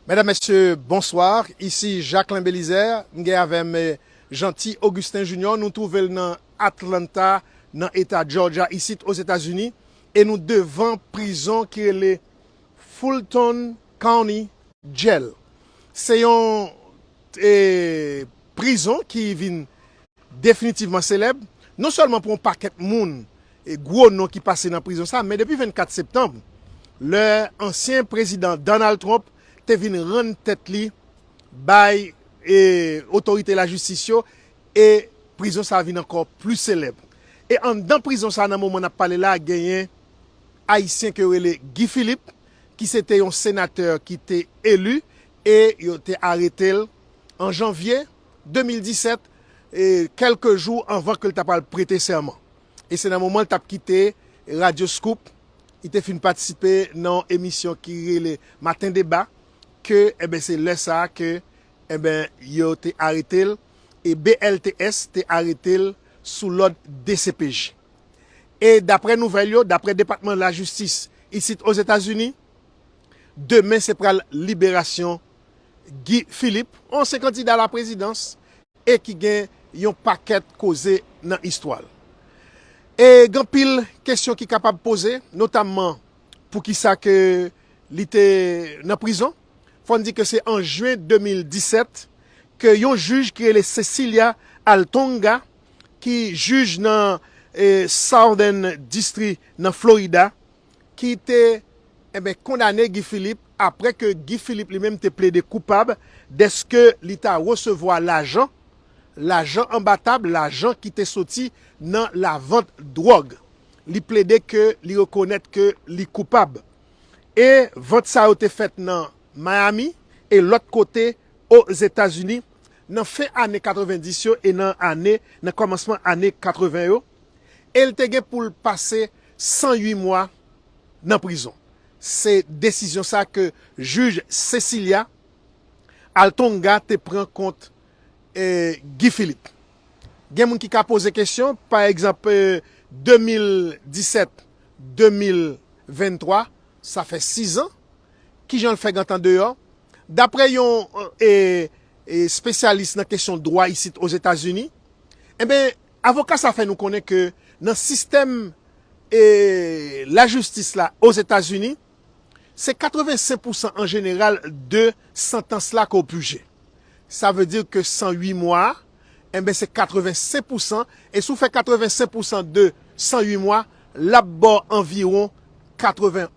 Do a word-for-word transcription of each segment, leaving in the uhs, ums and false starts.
Medam, mesye, bonswa. Isi Jacquelin Belizaire. M gen avè m, eh, Jeanty Augustin Junior. Nou twouve l nan Atlanta, nan eta Georgia, isit Ozetazini. E nou devan prizon ki rele Fulton County Jail. Se yon, eh, prizon ki vin definitivman selèb, non sèlman pou yon pakèt moun, e gwo non ki pase nan prizon sa, men depi vennkat septanm, lè ansyen prezidan Donald Trump te vin rann tèt li bay, e, otorite lajistis yo, e prizon sa vin ankò pli selèb. E anndan prizon sa, nan moman n ap pale la, genyen Ayisyen ke yo rele Guy Philippe, ki se te yon senatè ki te eli, e yo te arete l an janvye de mil disèt, e kèlke jou anvan ke l ta pral prete sèman. E se nan moman l t ap kite Radyo Scoop, li te fin patisipe nan yon emisyon ki rele Maten Deba, ke, enben, se lè sa a ke, enben, yo te arete l, e B L T S te arete l sou lòd D C P J. E daprè nouvèl yo, daprè Depatman Lajistis isit Ozetazini, demen se pral liberasyon Guy Philippe, ansyen kandida laprezidans, e ki gen yon pakèt koze nan istwa l. E gen anpil kesyon ki kapab poze, notamman poukisa ke li te nan prizon. Fò n di ke se an jen de mil disèt ke yon jij ki rele Cecilia Altonga, ki jij nan, eh, Southern District nan Florida, ki te, enben, kondane Guy Philippe apre ke Guy Philippe li menm te plede koupab dèske li ta resevwa lajan, lajan anba tab, lajan ki te soti nan lavant dwòg. Li plede ke li rekonèt ke li koupab. E vant sa yo te fèt nan Miami e lòt kote Ozetazini nan fen ane katrevenndis yo e nan ane, nan kòmansman ane katreven yo. E l te gen pou l pase san uit mwa nan prizon. Se desizyon sa ke jij Cecilia Altonga te pran kont, eh, Guy Philippe. Gen moun ki ka poze kesyon, pa egzanp, eh, de mil disèt, de mil venntwa, sa fè sis an, kijan l fè gentan deyò? Daprè yon, eh, eh, espesyalis nan kesyon dwa isit Ozetazini, enben, avoka sa fè nou konnen ke nan sistèm, eh, lajistis la Ozetazini, se katrevensenk pousan an jeneral de santans la ke w pije. Sa vle di ke san uit mwa, enben, se katrevensenk pousan, e si w fè katrevensenk pousan de san uit mwa, l ap ba w anviwon katreven,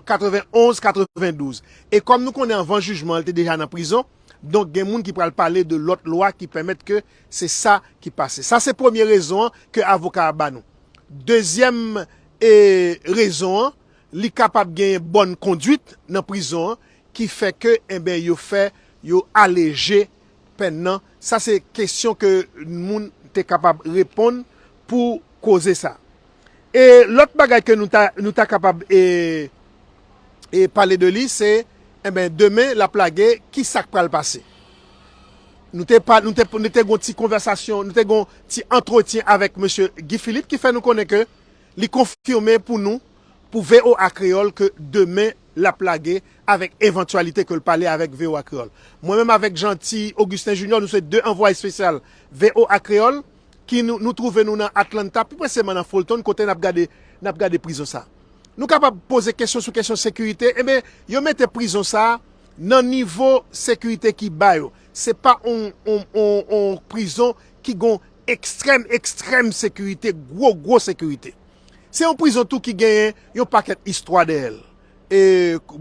katrevenonz, katrevendouz. E kòm nou konnen anvan jijman an, li te deja nan prizon, donk gen moun ki pral pale de lòt lwa ki pèmèt ke se sa ki pase. Sa se premye rezon an ke avoka a ba nou. Dezyèm, e, rezon an, li kapab genyen bòn kondwit nan prizon an, ki fè ke, enben, yo fè, yo aleje pèn nan. Sa se kesyon ke moun te kapab reponn pou koze sa. E lòt bagay ke nou ta, nou ta kapab, e, e pale de li, se, enben, demen, l ap lage, ki sa k pral pase? Nou te pa, nou te, nou te gon ti konvèsasyon, nou te gon ti antretyen avèk mesye Guy Philippe ki fè nou konnen ke li konfime pou nou, pou V O A Kreyòl, ke demen l ap lage avèk evantyalite ke l pale avèk V O A Kreyòl. Mwen menm avèk Jeanty Augustin Junior, nou se de anvwaye espesyal V O A Kreyòl, ki nou, nou twouve nou nan Atlanta, pi presizeman nan Fulton, kote n ap gade, n ap gade prizon sa. Nou kapab poze kesyon sou kesyon sekirite. Enben, yo mete prizon sa nan nivo sekirite ki ba yo. Se pa on, on, on, on prizon ki gon ekstrèm, ekstrèm sekirite, gwo, gwo sekirite. Se yon prizon tou ki genyen yon pakèt istwa dèyè l. E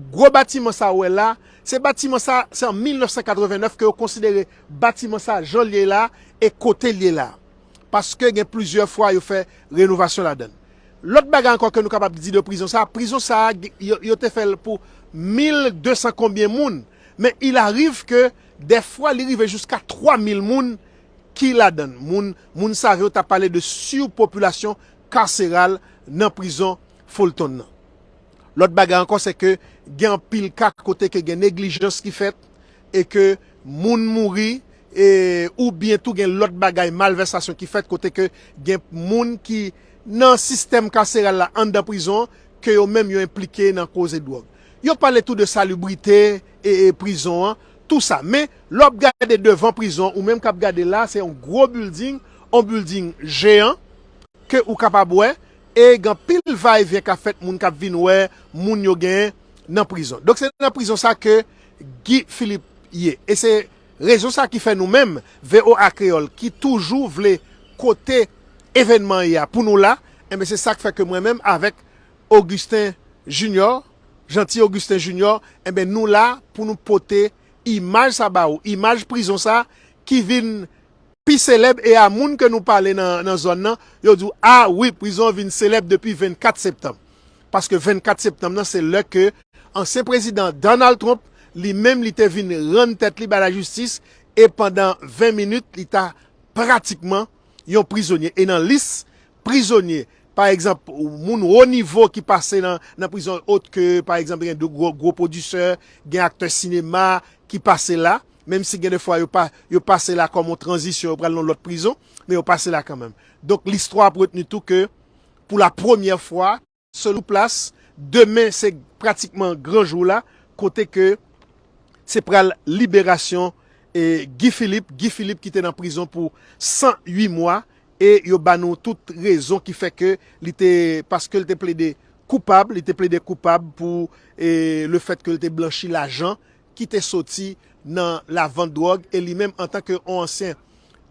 gwo batiman sa ou wè la, se batiman sa, se an mil nèf san katreven nèf ke yo konsidere batiman sa jan l ye la e kote l ye la. Paske gen plizyè fwa yo fè renovasyon ladan l. Lòt bagay ankò ke nou kapab di de prizon sa, prizon sa, yo, yo te fè l pou mil de san konbyen moun, men il arrive ke dèfwa li rive jiska twa mil moun ki ladan l. Moun, moun save yo ta pale de sipopilasyon kaseral nan prizon Fulton nan. Lòt bagay ankò, se ke gen anpil ka kote ke gen neglijans ki fèt e ke moun mouri, e, oubyen tou gen lòt bagay, malvèsasyon ki fèt kote ke gen moun ki nan sistèm kaseral la anndan prizon an, ke yo menm yo enplike nan koze dwòg. Yo pale tou de salibrite e, e prizon an, tou sa. Men, lè w ap gade devan prizon, ou menm k ap gade la, se yon gwo bilding, yon bilding jeyan, ke ou kapab wè, e gen anpil vayevyen k ap fèt, moun k ap vin wè, moun yo genyen nan prizon. Donk, se nan prizon sa ke Guy Philippe ye. E se rezon sa ki fè nou menm, V O A Kreyòl, ki toujou vle kote evènman ye a pou nou la, enben, se sa k fè ke mwen menm avèk Augustin Junior, Jeanty Augustin Junior, enben, nou la pou nou pote imaj sa ba ou, imaj prizon sa ki vin pi selèb, e a moun ke nou pale nan, nan zòn nan, yo di w, a wi, prizon an vin selèb depi vennkat septanm. Paske vennkat septanm nan, se lè ke ansyen prezidan Donald Trump, li menm, li te vin rann tèt li bay lajistis, e pandan ven minit, li ta pratikman yon prizonye. E nan lis prizonye, pa egzanp, moun wo nivo ki pase nan, nan prizon, ot ke, pa egzanp, gen de gwo, gwo pwodisè, gen aktè sinema ki pase la, menm si gen de fwa yo pa, yo pase la kòm yon tranzisyon, yo pral nan lòt prizon, men yo pase la kanmenm. Donk, listwa ap retni tou ke, pou la premyè fwa, sou plas, demen se pratikman gran jou la, kote ke se pral liberasyon, e, Guy Philippe, Guy Philippe ki te nan prizon pou san uit mwa, e yo ba nou tout rezon ki fè ke li te, paske li te plede koupab, li te plede koupab pou, e, le fèt ke li te blanchi lajan ki te soti nan lavant dwòg, e li menm antanke yon ansyen,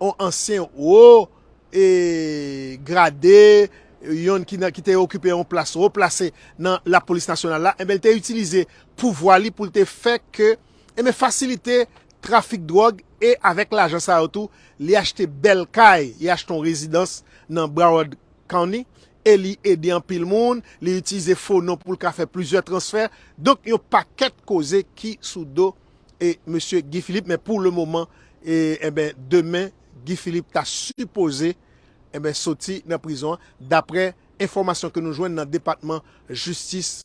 yon ansyen wo, e, grade, yonn ki nan, ki te okipe yon plas wo plase nan lapolis nasyonal la, enben, li te itilize pouvwa li pou l te fè ke, enben, fasilite trafik dwòg, e avèk lajan sa yo tou, li achte bèl kay, li achte yon rezidans nan Broward County, e li ede anpil moun, li itilize fo non pou l ka fè plizyè transfè. Donk, yon pakèt koze ki sou do, e, mesye Guy Philippe, men pou le moman, e, enben, demen, Guy Philippe ta sipoze, enben, soti nan prizon an, daprè enfòmasyon ke nou jwenn nan Depatman Jistis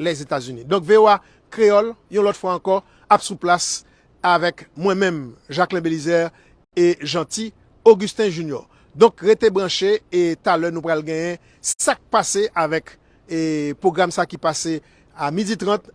Lèzetazini. Donk, V O A Kreyòl, yon lòt fwa ankò, ap sou plas avèk mwen menm, Jacquelin Belizaire, e Jeanty Augustin Junior. Donk, rete branche, e talè nou pral genyen sa k pase avèk, e pwogram sa ki pase a midi trant